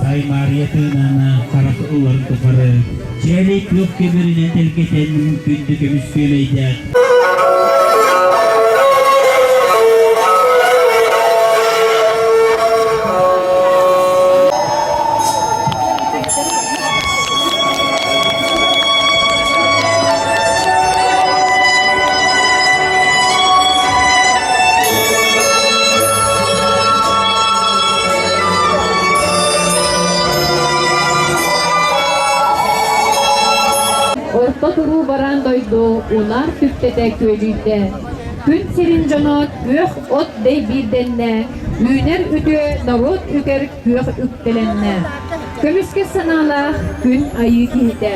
Таай Маарыйа тыынаана харах ыларын тухары чээлэй күөх көбүөрүнэн тэлгэтэн күндү көмүс күөмэйдээх Орто туруу бараан дойду унаар түптэтэ күөдьүйдэ. Күн сирин дьоно күөх от дэй биирдэннэ, үүнэр үтүө норуот үкэр күөх үктэлэннэ. Көмүскэ санаалаах күн айыы киһитэ.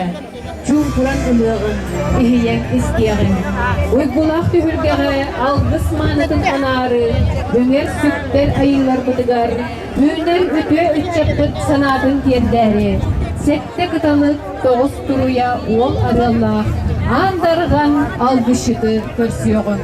Чуумпуран ылыаҕыҥ, иһийэн истиэҕиҥ. Уйгулаах түһүлгэҕэ алгыс маанытын анаары, үҥэр-сүктэр айыыларбытыгар үүнэр үтүө ыччаппыт санаатын тиэрдээри, сэттэ кыталык, тоҕус туруйа уол арыаллаах Аан Дарҕан алгысчыты көрсүөҕүҥ.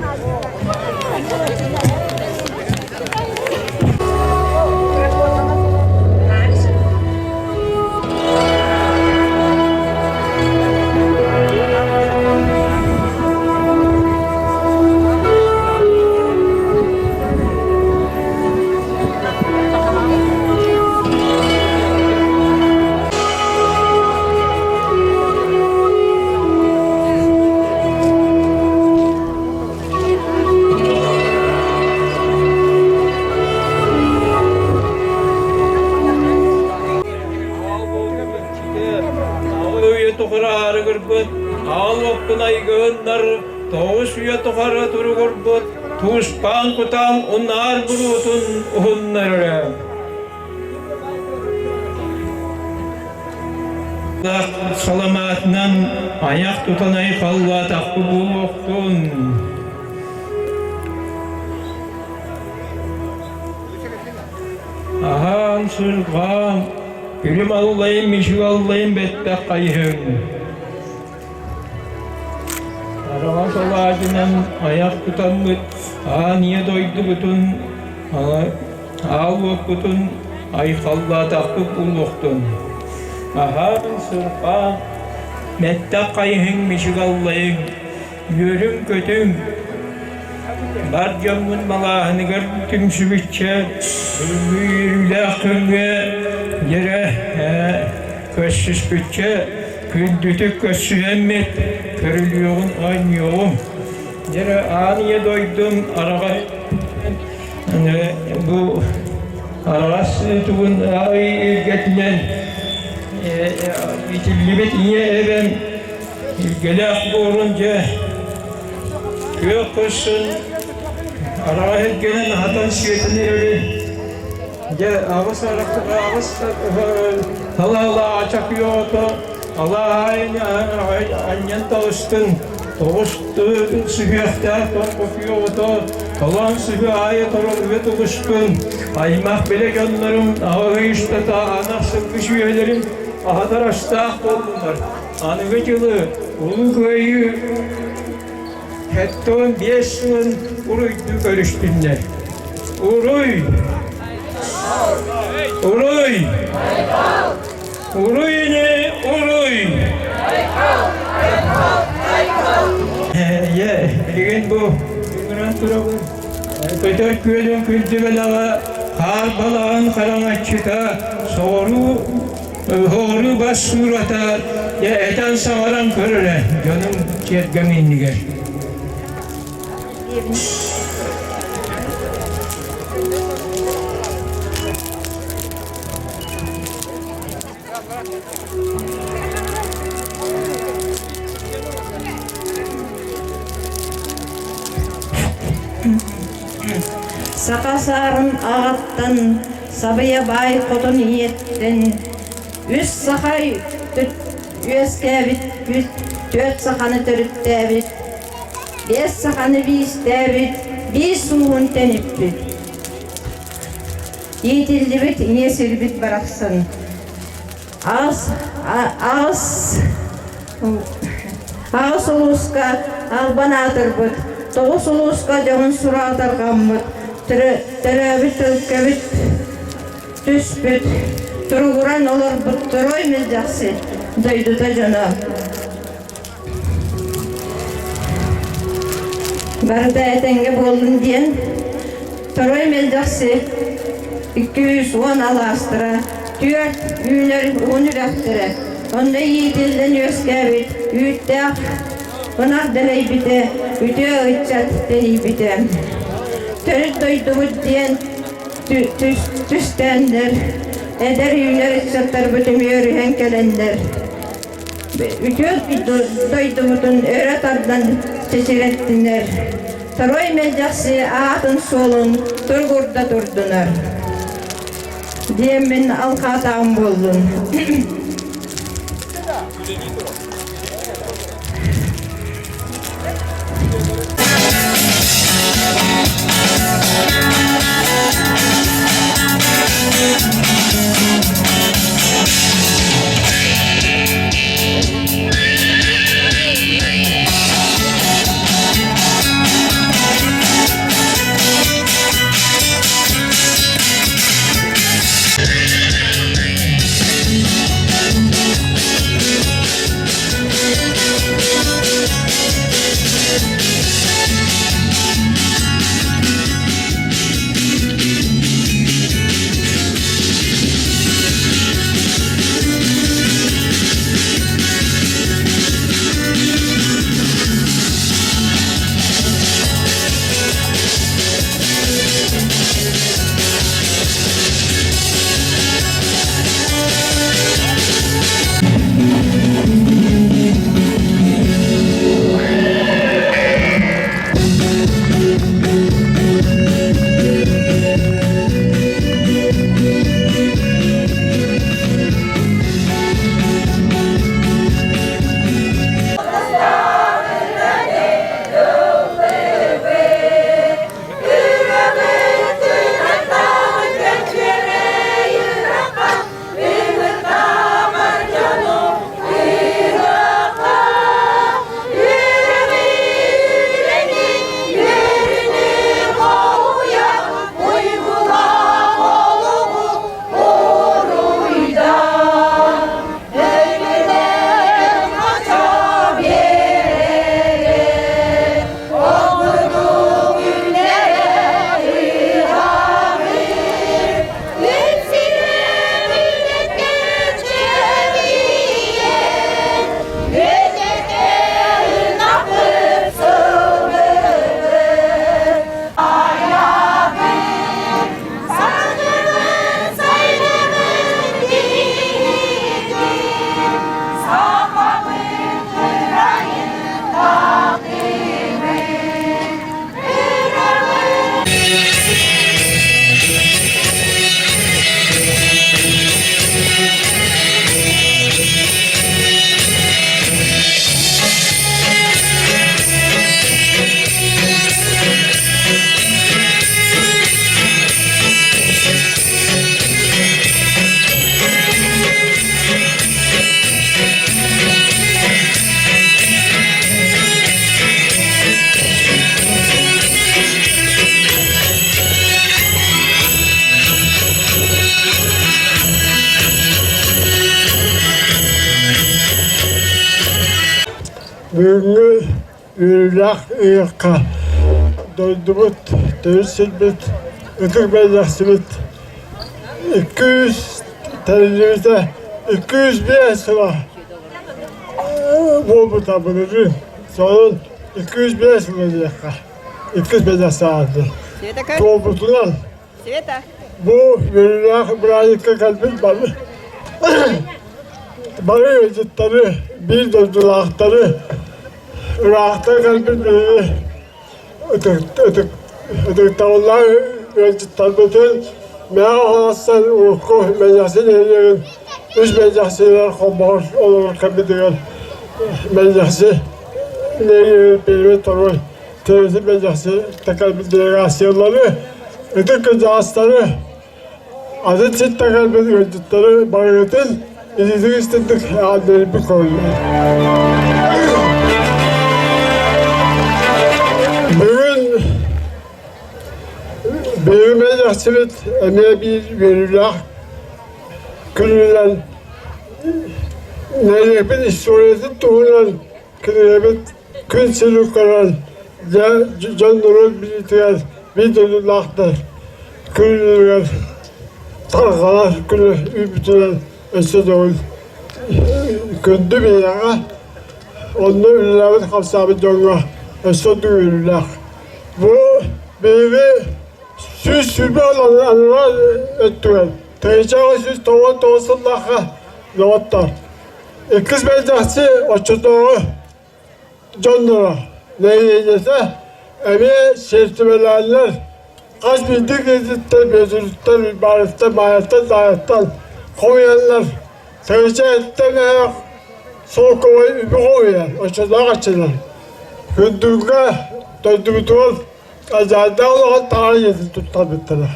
Үйэ тухары аарыгырбыт, аал уоппун айгыһыннар, тоҕус үйэ тухары туругурбут, тууспаан кутаам унаар буруотун уһуннарара. Саламаатынан айах тутан айхаллаатахпы буолуохтун. Аһаан сырҕаан, күлүм аллайын, мичик аллайын бэттэх хайыһыҥ. Араҕас алаадьынан айах тутаммыт аан ийэ дойдубутун Аал уоппутун айхаллаатахпыт буолуохтун. Аһаан, сырҕаан, мэттэх хайыһыҥ мичик аллайыҥ, үөрүҥ-көтүҥ, бар дьоммун малааһыныгар түмсүбүччэ, бүгүҥҥү үөрүүлээх күҥҥэ дьэрэ көрсүспүччэ, күндүтүк көрсүһэммит, көрүлүөҕүн оонньуоҕум. Дьэрэ аан ийэ дойдум араҕа Бу араас тугун ый илгэтинэн итиллибит ийэ эбэм илгэлээх буорун дьэ күөх кырсын араҕас илгэнэн аһатан сиэтин эрэрин дьэ аҕыс аҕыс салаалаах чакыйоото алааһайын анньан таҕыстын Тоҕус сүһүөхтээх тоҥхотуйа оҕото толоон сүһү аайы торолуйа тубустун, аймах билэ дьоннорум аҕа ыстата анах сылгы сүөһүлэрин аһатар астаах буоллулар. Аныгы дьылы Улуу Кыайыы 75 сылын уруйдуу көрүстүннэр. Уруй! Уруй! Уруй ини, уруй! Ийэ, билигин бу ыҥыран турабын. Көтөр күөлүн күндү бэлэҕэ, хаар балаҕан хараҥаччыта, соҕуруу соҕуруу бас суурата, дьэ этэн саҥаран көр эрэ, дьонум сиэргэм иннигэр. Саха саарын аҕаттан, сабыйа баай хотун ийэттэн, үс саха үөскээбит, түөрт саханы төрүттээбит, биэс саханы биистээбит, биир сууһун тэниппит. Иитиллибит ийэ сирбит барахсан аҕыс аҕыс аҕыс улууска албан аатырбыт, тоҕус улууска дьоһун сураҕа тарҕаммыт, төрөөбүт өлкөбүт түспүт. Туругуран олорбут Торуой Мэлдьэхси дойдута дьоно. Барыта этэҥҥэ буоллун диэн Торуой Мэлдьэхси 210 алаастара, түөрт үүнэр уһун үрэхтэрэ, онно иитиллэн үөскээбит үүттээх ынах дэлэйбитэ, үтүө ыччат тэнийбитэ. Төрүт дойдубут диэн түстээннэр, эдэр үүнэр ыччаттарбыт үмүөрүһэн кэлэннэр, үтүө дойдубутун өрө тардан чэчирэттинэр, Торуой Мэлдьэхси аатын-суолун туругурда турдунар. Диэммин алхаатаҕым буоллун. Бүгүҥҥү үөрүүлээх ыһыахха дойдубут төрүт сирбит ытык бэлэхсибит 200 тэриллибитэ 205 сыла буолбута былырыын. Сонун 205 сыла диэххэ. 205 саҕаланды. Туолбутунан бу үөрүүлээх бырааһынньыкка кэлбит бары бары ыалдьыттары, биир дойдулаахтары, ыраахтан кэлбит биһиги ытыктабыллаах ыалдьыттарбытын Мэҥэ Хаҥаластан урукку Мэлдьэхси нэһилиэгин үс Мэлдьэхсилэр холбоһор олорор кэммитигэр Мэлдьэхси нэһилиэгин первый второй третий Мэлдьэхси кэлбит делегациялары ытык кырдьаҕастары атын сиртэн кэлбит ыалдьыттары барыгытын илиитин истинник эҕэрдэлиирбит көрүллэр. Бүгүн биһиги мэлдьэхсибит эмиэ биир үөрүүлээх. күнүнэн нэһилиэкпит историятын туһунан кинигэбит күн сирин көрөн дьэ дьон-норуот билиитигэр биир дойдулаахтар күнүгэр тарҕанар күнү үүммүтүнэн өссө төгүл күндү биһиэхэ онно үлэлээбит-хамсаабыт дьоҥҥо өссө үөрүүлээх. Бу биһиги 120 анараа өттүгэр 1999 сыллаахха доҕоттор иккис бэйдэхчи оччотооҕу дьонноро нэһилиэнньэтэ эмиэ сиэртибэлээннэр хас биирдии киһититтэн Бүөтүрүттэн, Уйбаныттан, Маайаттан, Таайаттан хомуйаннар тыһыынча эһэх солкуобай үбү хомуйар оччотооҕу аччанар. Күндүлгэ дойдубутугар Ажаардаах улахан таҥара дьиэтин туттарбыттара.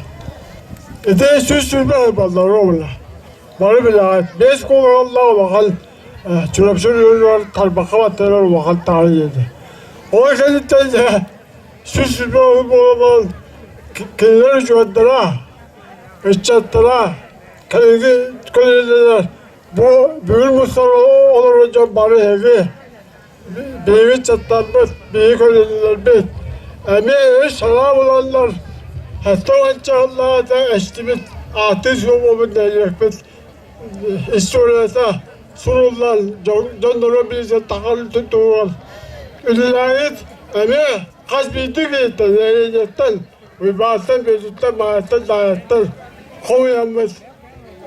Ити 120 баллар буолла. Бары билэҕит, биэс куолаҕаллаах улахан Чурапчы оройуонугар тарбахха баттанар улахан таҥара дьиэтэ. Ол кэнниттэн дьэ 120 буолан кинилэр учуоттара, ыччаттара, кэлиҥҥи көлүөнэлэр бу бүгүн мустан олорор дьон бары эһиги Биһиги ыччаттарбыт, биһиги көлүөнэлэрбит эмиэ өй-санаа буланнар, 70 сыллааҕыта эстибит ааттыы суолбут нэһилиэкпит историята суруллан, дьон-норуот билиитэ таҥарытын туһугар үлэлээбит эмиэ хас биирдии киһиттэн, нэһилиэнньэттэн, Уйбаантан, Бүөтүттэн, Маайаттан, Даайаттан хомуйаммыт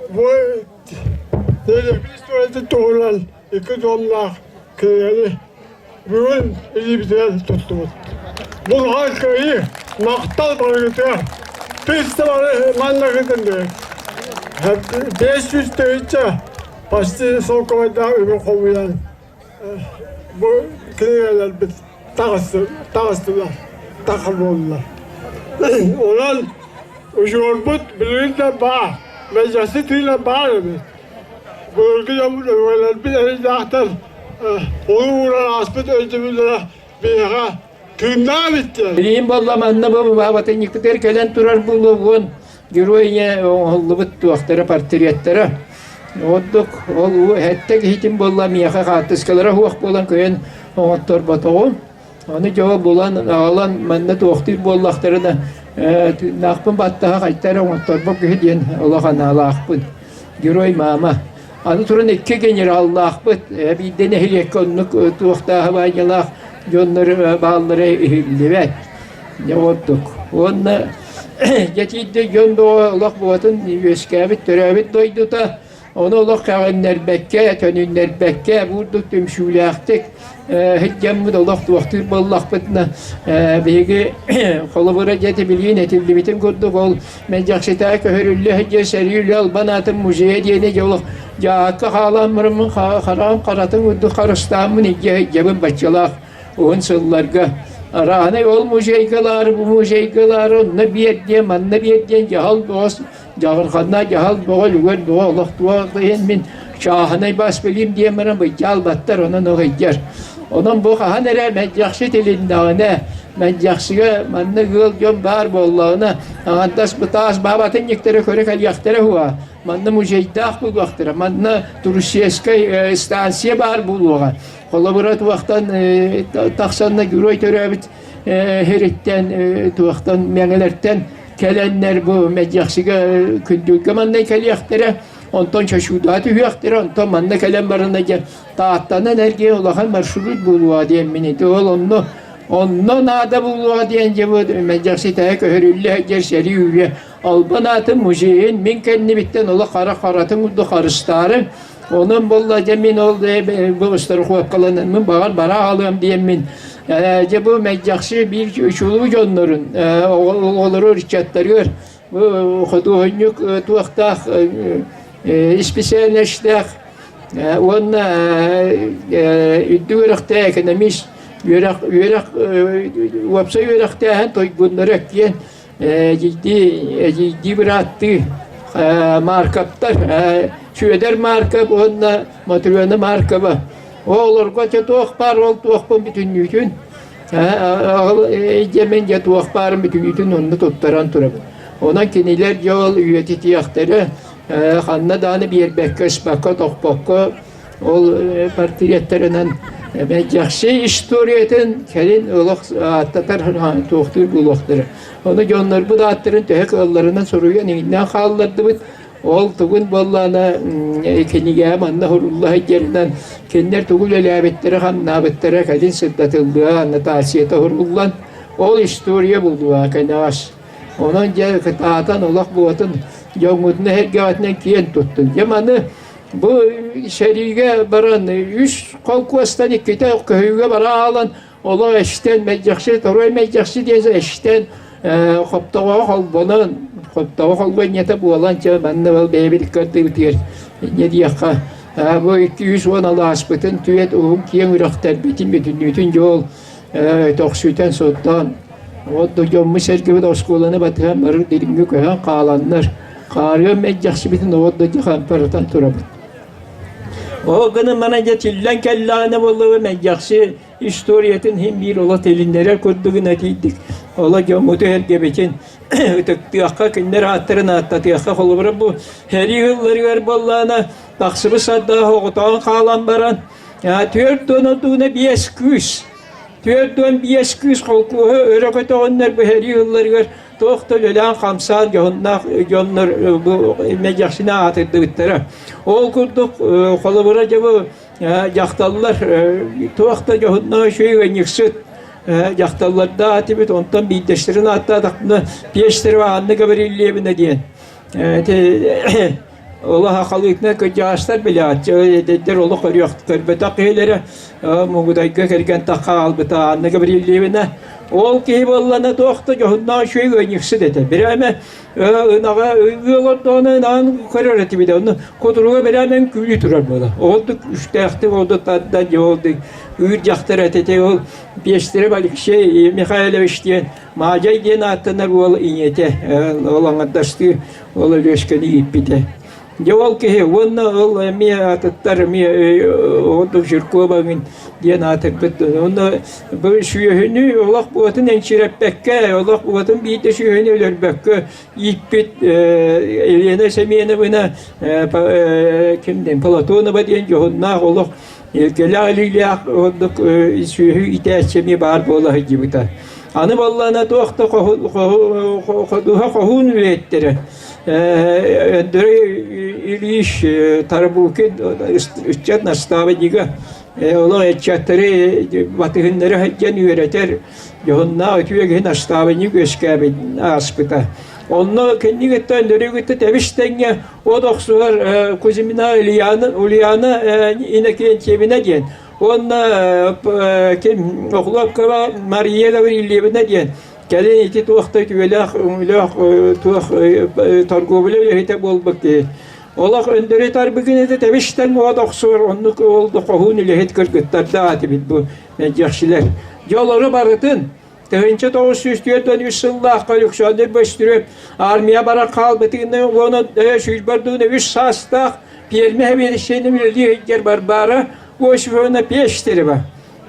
бу нэһилиэкпит историятын туһунан икки туомнаах кинигэни бүгүн илиибитигэр туттубут. Булҕан кыайыы, махтал барыгытыгар. Тыс бары маннагытын диэн. 500 тыһыынча почти солкуобайдаах үбү хомуйан бу кинигэлэрбит таҕыстылар, тахар буоллулар. Онон удьуорбут билигин да баар, мэлдьэхси тыына баар эбит. Былыргы дьоммут өбүгэлэрбит эрэйдээхтэр олук ууран ааспыт өйдөбүллэрэ биһиэхэ тыыннаах эбит диэн. Билигин буолла манна бу баабатынньыкпытыгар кэлэн турар буолуон герой ийэ оҥоһуллубут туохтара портреттара. Ордук ол уу эһэттэ киһитин буолла миэхэ хаартыскалара суох буолан көйөн оҥотторботоҕум. Ону дьоҕо булан аҕалан манна туохтуур буоллахтарына тыыннаахпын баттаһа хайта эрэ оҥотторбот киһи диэн олох анаалаахпын. Герой мама. Аны туран икки генераллаахпыт. Биирдэ нэһилиэккэ оннук туохтааһы баанньалаах дьоннор бааллара иһиллибэт. Дьэ ордук. Уонна дьэ тиийдэ дьон бөҕө олох буотун үөскээбит төрөөбүт дойдута Ону олох кэҕиннэрбэккэ, төнүннэрбэккэ, бурдук түмсүүлээхтик сылдьаммыт олох туохтуур буоллахпытына, биһиги холобура дьэ билигин этиллибитин курдук ол Мэлдьэхситээ көһөрүллэ сылдьар сэрии үлэ албан аатын музейа диэни дьэ олох дьаакка хаалан бараммын хараҕым харатын курдук харыстааммын илдьэ сылдьабын баччалаах уһун сылларга. Арааһынай ол музейга ылаары, бу музейга ылаары онно биэр диэн, манна биэр диэн дьаһал бөҕөс Дьаҕырҕаннаах дьаһал бөҕө, үлүгэр бөҕө олох туох да иһин мин чааһынай бас билиим диэн баран быдьаалбаттар, онон ыгыйдьар. Онон бу хаһан эрэ мэлдьэхси тилиннэҕинэ, мэлдьэхсигэ маннык ыал дьон баар буоллаҕына, аҥардас бытаас баабатынньыктары көрө кэлиэхтэрэ уһуа. Манна музейдаах буолуохтара, манна туристическай станция баар буолуоҕа. Холобура туохтан тахсанна герой төрөөбүт сириттэн туохтан мэҥэлэртэн кэлэннэр бу Мэлдьэхсигэ күндүлгэ манна кэлиэхтэрэ, онтон Чочуутаҕа түһүөхтэрэ, онтон манна кэлэн барана дьэ Тааттанан эргийэ улахан маршрут буолуоҕа диэн мин ити ол онно онно наада буолуоҕа диэн дьэ бу Мэлдьэхситэҕэ көһөрүллэ сылдьар сэрии үйэ албан аатын музейын мин кэннибиттэн олох хара харатын курдук харыстаары Онон буолла дьэ мин ол бу страховкаланаммын баҕар бара аҕалыам диэммин дьэ бу Мэлдьэхси биир чулуу дьоннорун оҕолору ыччаттарыгар бу худуоһунньук туохтаах исписээлинэстээх уонна үрдүк үөрэхтээх экономист үөрэх үөрэх уопсай үөрэхтээһин туйгуннара киэн Эдьиийдии, эдьиийдии бырааттыы Марковтар, Сүөдэр Марков уонна Матрена Маркова. Оҕолорго дьэ туох баар ол туохпун бүтүннүүтүн дьэ дьэ туох баарын бүтүннүүтүн онно туттаран турабын. Онон кинилэр дьэ ол үйэтитиэхтэрэ. Ханна даҕаны биэрбэккэ, ыспакка, тохпокко ол портреттарынан Мэлдьэхси историятын кэлин олох ааттатар туохтуур буолуохтара. Ону дьоннорбут ааттарын төһө кыалларынан суруйан иҥнэн хааллардыбыт. Ол тугун буоллаҕына кинигэҕэ манна сурулла сылдьарынан кинилэр тугу үлэлээбиттэрэ-хамнаабыттара кэлин сырдатыллыа, аннотацията суруллан ол история буолуоҕа кэнэҕэс. Онон дьэ кытаатан олох буотун дьоҥҥутун эһэргэҕитинэн киэн туттун. Дьэ маны бу сэриигэ баран үс холкуостан иккитэ көһүүгэ бара аалан олох эстэн мэлдьэхси торуой мэлдьэхси диэн эстэн хоптоҕо холбонон хоптоҕо холбонньата буолан чэ манна ол бэйэбит көрдүбүтүгэр инньэ диэххэ бу 210 алааспытын түөт уһун киэҥ үрэхтэрбитин бүтүннүүтүн дьол тохсүтэн соттоон от дьоммут-сэргэбит оскуоланы батыһан бары дириҥҥэ көһөн хааланнар хаарыан мэлдьэхсибитин от да хампарытан турабыт. Ол гынан манан дьэ тиллэн кэллэҕинэ буоллаҕа мэлдьэхси историятын иһин биир оло тилиннэрэр курдугун этийдик. Оло дьоммуту эргэбитин ытыктыахха, кинилэр ааттарын ааттатыахха. Холобура бу сэрии сылларыгар буоллаҕына тахсыбыт сардаах оҕотоон хаалан баран 45 кыыс 45 кыыс холкуоһу өрө көтөҕөннөр бу сэрии сылларыгар туох да үлэлээн-хамсаан дьоһуннаах дьоннор бу мэлдьэхсини аатырдыбыттара. Ол курдук холобура дьэ бу дьахталлар туох да дьоһуннаах үчүгэй ыанньыксыт дьахталлардаах этибит, онтон биирдэстэрин ааттаатахпына Пестерова Анна Гаврильевна диэн ити Олох халыытынан кырдьаҕастар билээччи, эдэрдэр олох көрүөх көрбөтөх киһилэрэ Мугудайга кэргэн тахха хаалбыта Анна Гаврильевна. Ол киһи буоллана туох да дьоһуннаах үчүгэй ыанньыксыт этэ. Бирээмэ ынаҕа ыал ордоҕуна ынаҕын көрөр этибит. Онно кутуруга бирээмэ күлүү турар буола. Ол да үстээхтик ол да тардан ол да ыыр дьахтар этэ. Ол Пестерев Алексей Михайлович диэн Маадьай диэн ааттанар уол ийэтэ ол аҥардастыы ол Өлүөскэни ииппитэ. Дьэ ол киһи уонна ол эмиэ атыттар эмиэ ордук Жиркова диэн аатырбыт. Уонна бу сүөһүнү олох уотун энчирэппэккэ, олох уотун биирдэ сүөһүнү өлөрбөккө ииппит Елена Семеновна ким диэн Платонова диэн дьоһуннаах олох илгэлээх илиилээх ордук сүөһү иитээччи эмиэ баар буола сылдьыбыта. Аны буоллаҕына туох да ходуһа хоһуун үлэһиттэрэ Андрей Ильич Тарабукин ыччат настаабынньыга олох ыччаттары батыһыннара сылдьан үөрэтэр дьоһуннаах үтүө киһи настаабынньык үөскээбит ааспыта. Онно кэннигиттэн Андрей тэбис тэҥҥэ от охсуһар Кузьмина Ульяна, Ульяна Иннокентьевна диэн Уонна ким Охлопкова Мария Гаврильевна диэн кэлин ити туох да үтүөлээх өҥөлөөх туох торговля үлэһитэ буолбут киһи. Олох өндөрү тарбыгын этэ тэбистэн уот охсуор оннук ол хоһуун үлэһит кыргыттардаах этибит бу мэлдьэхсилэр. Дьэ олору барытын 1943 сыллаахха Александр Бөстүрүөп армия баран хаалбытыгына уонна сүүрбэрдуuna үс саастаах пиэрмэ сэбиэдиссэйинэн үлэлии сылдьар Варвара Осиповна Пестерева.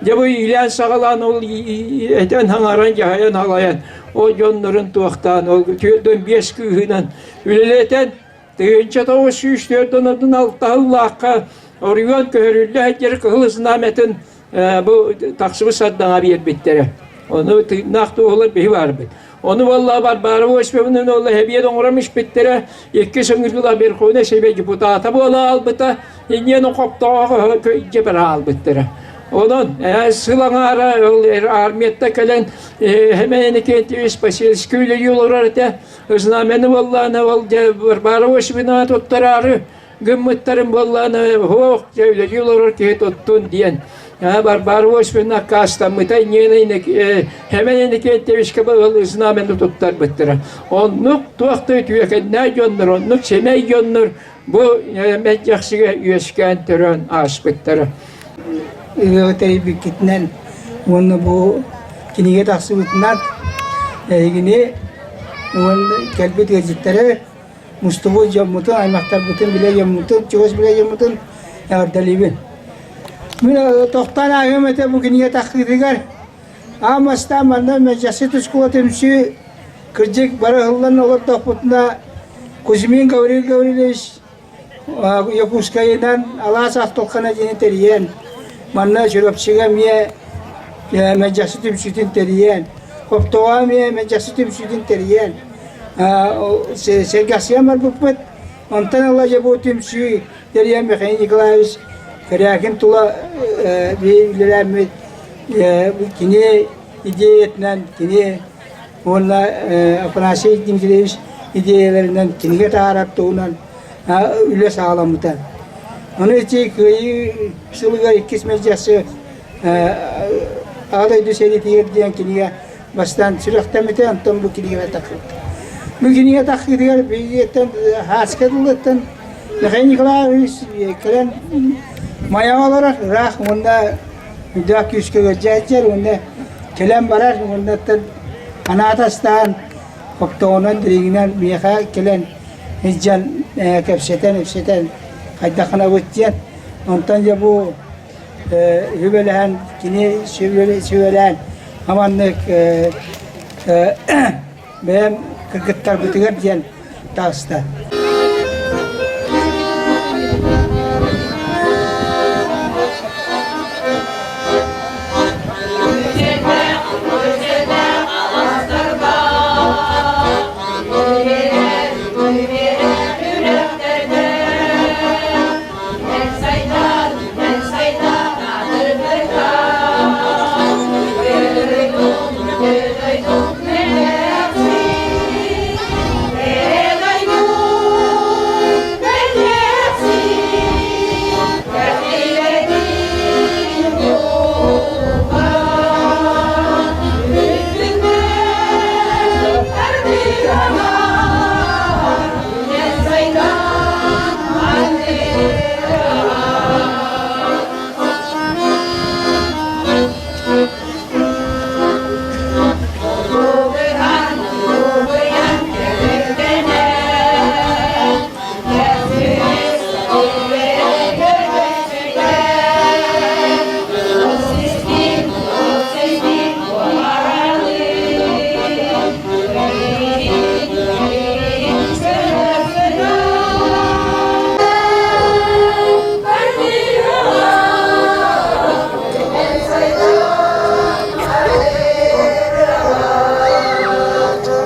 Дьэ бу иилээн-саҕалаан ол этэн-хаҥаран, дьаһайан-халайан ол дьоннорун туохтаан ол 45 кыыһынан үлэлэтэн 1946 сыллаахха оройуон көһөрүллэ сылдьар Кыһыл Знамятын бу тахсыбыт сардаҥа биэрбиттэрэ. Ону тыыннаах туоһулар биһи баарбыт. Ону буолла Варвара Осиповна ол эбиэт оҥорон испиттэрэ, икки ыҥырыыла Верховнай Совет депутата буола аалбыта, инньэни хоптоҕо дьэбэр аалбыттара. Онон сыл аҥаара ол армияттан кэлэн Хэмэйэн Иннокентьевич Посельский үлэлии олорор этэ. Знамяны буоллаана ол дьэ Варвара Осиповна туттараары гыммыттарын буоллаана һуох дьэ үлэлии олорор киһи туттун диэн Варвара Осиповна аккаастаммыта инньэ Хэмэн Иннокентьевичка знамяны туттарбыттара. Оннук туох да үтүөкэннээх дьоннор, оннук сэмэй дьоннор бу мэлдьэхсигэ үөскээн төрөөн ааспыттара. Ыһыаҕы тэрийбиккитинэн уонна бу кинигэ тахсыбытынан эһигини уонна кэлбит ыалдьыттары мустубут дьоммутун, аймахтарбытын, билэ дьоммутун, чугас билэ дьоммутун эҕэрдэлиибин. Мин тохтоон ааһыам этэ бу кинигэ тахсыытыгар аан бастаан манна Мэлдьэхси тускула түмсүү кырдьык бары ыһыллан олордохпутуна. Кузьмин Гаврил Гаврильевич Якутскайынан алаас ахтылхана диэни тэрийэн, манна Чурапчыга эмиэ Мэлдьэхси түмсүүтүн тэрийэн, Хоптоҕо эмиэ Мэлдьэхси түмсүүтүн тэрийэн, сэргэхсийэн барбыппыт. Онтон ыла дьэ бу түмсүү тэрийэн Михаил Николаевич Корякин тула үлэлээммит кини идеятынан, кини уонна Афанасий Дмитриевич идиэйэлэринэн кинигэ таһаарар туһунан үлэ саҕаламмыта. Ону ити Кыайыы сылыгар иккис мэлдьэхси Аҕа дойду сэриитигэр диэн кинигэ бастаан сүрэхтэммитэ, онтон бу кинигэ тахсыбыта. Бу кинигэ тахсыытыгар биһигиттэн Хааска тылыттан Михаил Николаевич кэлэн Майаҕа олорор, ыраах уонна үрдээх күүскэ ыалдьааччар уонна кэлэн барар уоннаттан анаатастаан хоптоҕунан дириҥинэн миэхэ кэлэн илдьэн кэпсэтэн ипсэтэн хайдах гынабыт диэн онтон дьэ бу сүбэлэһэн кини сүбэлээн аманнык бэйэм кыргыттарбытыгар диэн таҕыста.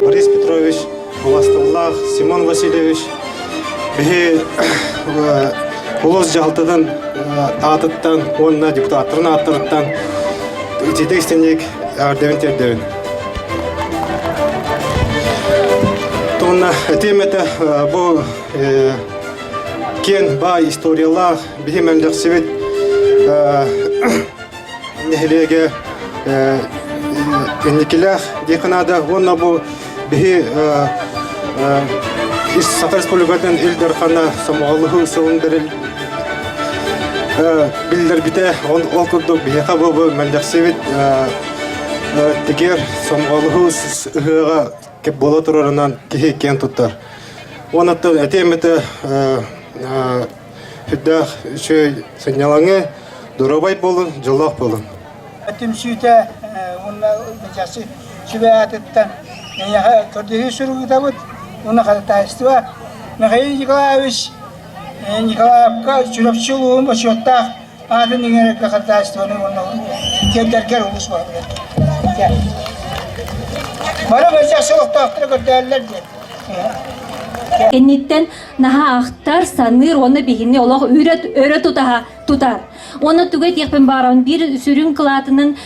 Борис Петрович Уластыллаах Симон Васильевич биһи улуус дьаһалтатын аатыттан уонна депутаттарын ааттарыттан итиитэ истинник эҕэрдэбин тиэрдэбин. Уонна этиэм этэ бу киэн баай историялаах биһи мэлдьэхсибит нэһилиэгэ инникилээх диэххэ наада уонна бу биһи Саха Республикатын Ил Дархана сомоҕолоһуу сылын биллэрбитэ ол курдук биһиэхэ бу бу мэлдьэхсибит тигэр сомоҕолоһуу ыһыаҕа буола турарынан киһи киэн туттар. Уонна этиэм этэ сүрдээх үчүгэй сынньалаҥы, доруобай буолун, дьоллоох буолун. Түмсүүтэ уонна часы сүбэ аатыттан эйиэхэ көрдөһүү суругутабыт уонна ходатайство Михаил Николаевич Николаевка Чурапчы улууһун бочуоттаах аатын иҥэрэргэ ходатайствоны уонна тиэрдэргэр улуус баһылыгар. Бары мэлдьэхси олохтоохторо көрдөөллөр диэн. Кэнниттэн наһаа ахтар, саныыр уонна биһини олох өрө тутаһа тутар. Уонна тугу этиэхпин баарабын биир сүрүн кылаатынан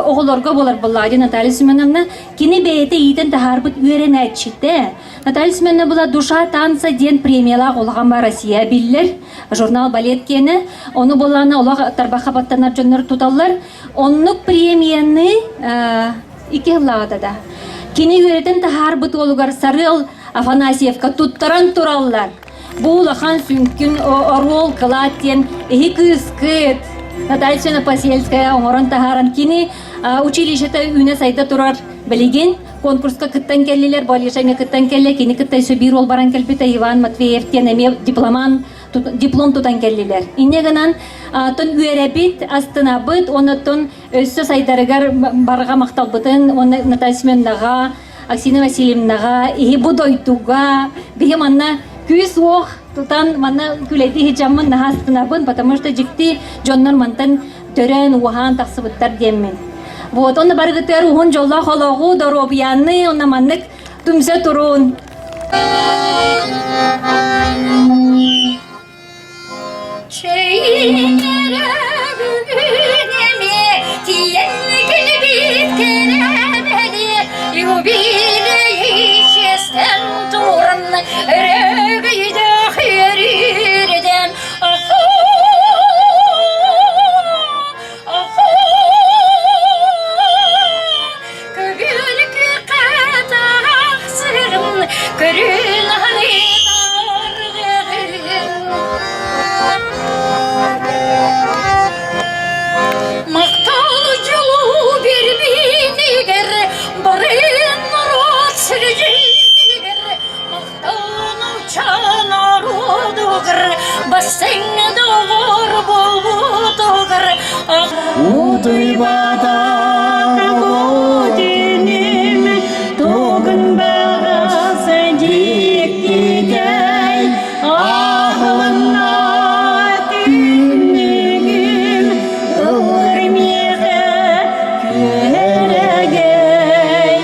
оҕолорго буолар буоллаҕа Наталья Семеновна. Кини бэйэтэ иитэн таһаарбыт үөрэнээччитэ. Наталья Семеновна была «Душа танца» диэн премиялаах улахан бар Россия биллэр журнал балет киэнэ. Ону буоллаҕына олох тарбахха баттанар дьоннор туталлар. Оннук премияны икки сыллааҕыта да кини үөрэтэн таһаарбыт уолугар Сарыал Афанасьевка туттаран тураллар. Бу улахан сүҥкүн оруол кылаат диэн иһи кыыскыт Наталья Посельская оҥорон таһааран кини училищета үүнэ сайда турар билигин конкурска кыттан кэллилэр, Болешаҥа кыттан кэллэ, кини кытта өссө биир уол баран кэлбитэ Иван Матвеев диэн эмиэ дипломан диплом тутан кэллилэр. Инньэ гынан тон үөрэбит, астынабыт, оннуттан өссө сайдарыгар барҕа махталбытын уонна Наталья Семеновнаҕа. Аксина Васильевнаҕа иһи бу дойдуга биһи манна күүс-уох тутан манна күлэйди иһи наһаа астынабын, потому что дьикти дьоннор мантан төрөөн уоһаан тахсыбыттар диэммин. Вот, онно барыгытыгар уһун дьоллоох олоҕу, доруобуйаны, онно маннык түмсэ туруун. Чэйиҥэрэ бүгүн эмиэ тиийэн кэлбит кэрэ юбилей чиэстэн туран өрөгөйдөөх үөрүүрдэн Көбүөлүкү хатаахсырын көрүн Махтал дьолу биэрбиинигэр барын норуот сирдьигэр махтал норуодугар бастыҥ доҕор буолбутугар Утуйбатах күнүм тугун баҕас дьиктитэй аһылынна түннүгүм ылыр миэхэ күөрэгэй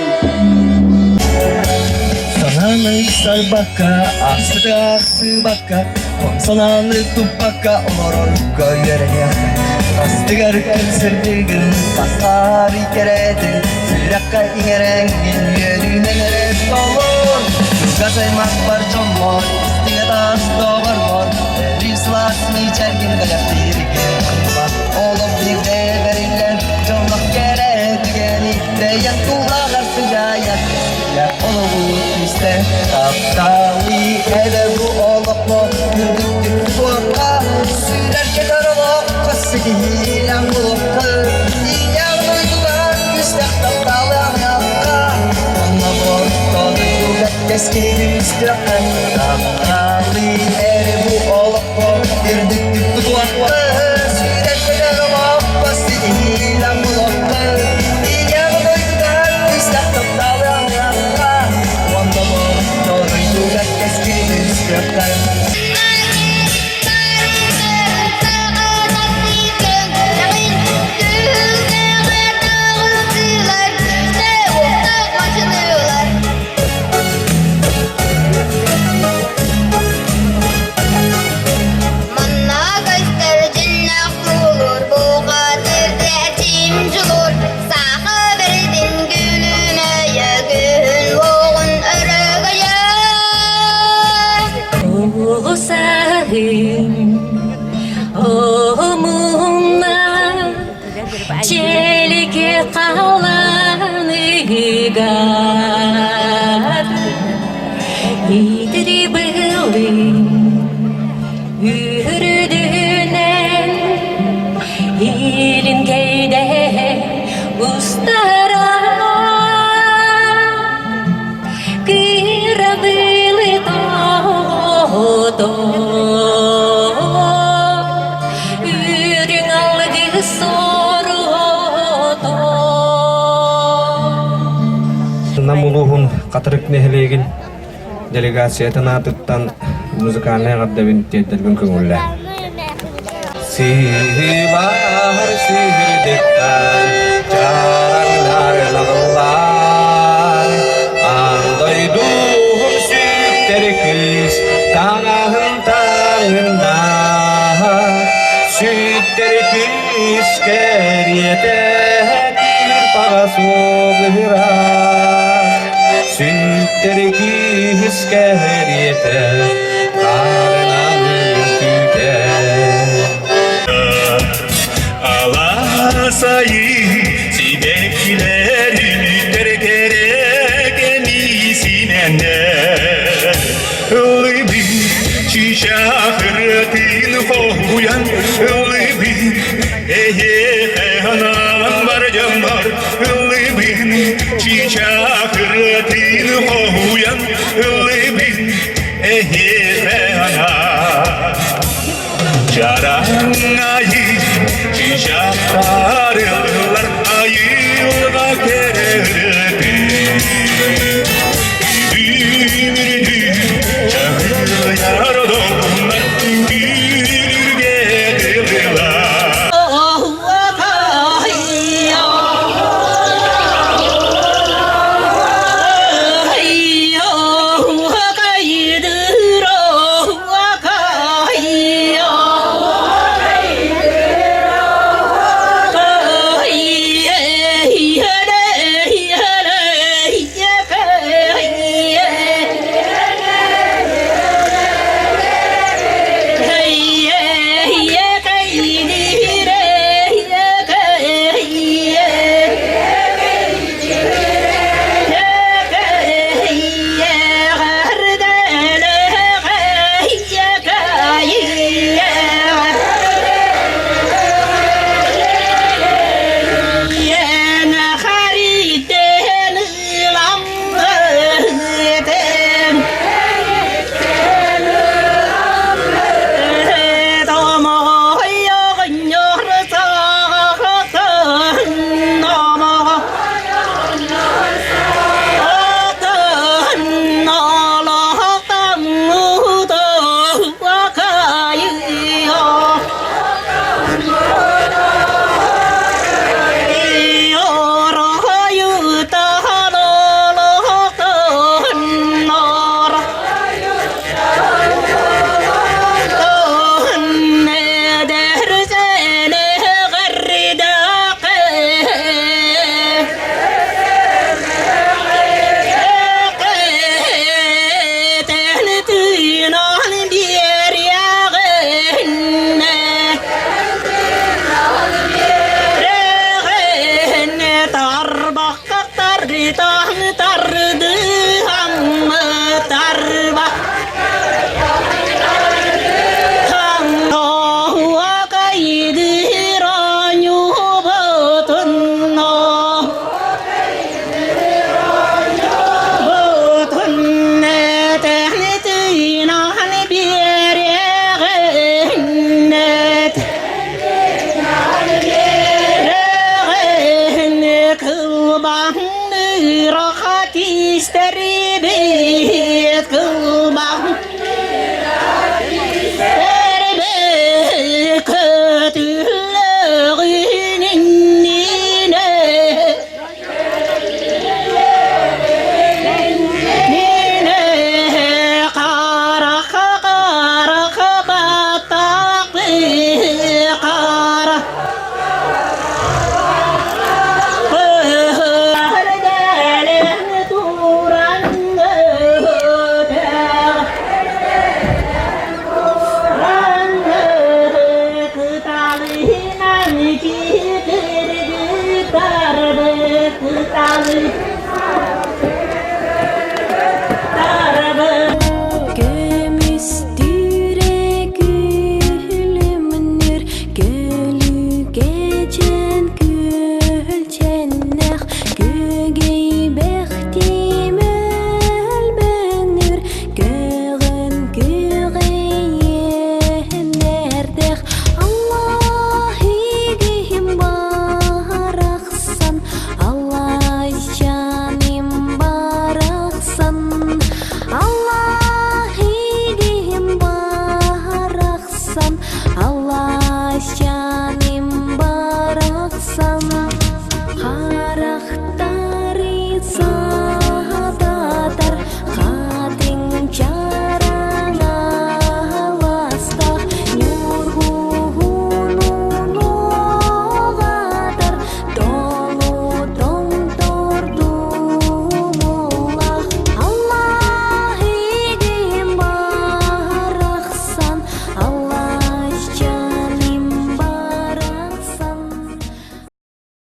Санааны сарбакка, ахсыты ахсыбакка, санааны туппакка олорорго үөрэниэххэ. Астыгар күн сырдыгын, тахсаар кэрэтин, сүрэххэ иҥэрэҥҥин үөрүүнэн эрэ толор. Чугас аймахпар дьоммор, истиҥэ таас доҕорбор, өрүү сылаас мичээргин бэлэхтииргэ. Олох биирдэ бэриллэр, дьоллох кэрэ түгэни бэйэҥ тулаҕар сыдьаайар. Олоҕу түстэ тапталы эрэ бу олоххо үрдүктүк тутуохха сүүрэр көтөр олоххо ситиһиилээх буолуохха ийэм дойдугар күстэх тапталы аныахха онно борто кэскили үстүөххэ тапталы эрэ бу олоххо үрдүктүк тутуохха сүүрэр көтөр олоххо ситиһиилээх буолуохха ийэм дойдугар күстэх тапталы аныахха онно борто дойдугар кэскили үстүөххэ. Манна көстөр дьиннэх суулуур бухатырдэтим дьулуур саха бэрдин күлүмэйэ күһүн уоҕун өрөгөйө. Оҕусаһым омунна Челики халаныгар Итири былы үрдүнэн Илин кейде устара Кырабылы тоҕото Үрүҥ алгыс соруото. Нам улууһун Хатырык нэһилиэгин делегациятын аатыттан музыкальнай эҕэрдэбин тиэрдэрбин көҥүллээ. Сыһыыбар сыһырдыктан чараҥнар наҕыллар, аан дойдуһун сүктэр кыыс таҥаһын таҥынна, сүктэр кыыс кэриэтэ кыырпаҕа суох ыраас, сүктэр кыыс кэриэтэ хаарынан үҥкүүтэ. Аласайы сибэккилэр үүнэр кэрэ кэми симэннэр. Ыллыбын чыычаах ырыатын хоһуйан ыллыбын эйиэхэ анаан бар дьоммор ыллыбын чыычаах ырыатын хоһуйан ыллыбын эйиэхэ анаан. Чараҥ айы чыычаахтар ыллар айылҕа кэрэтин. Истэрин.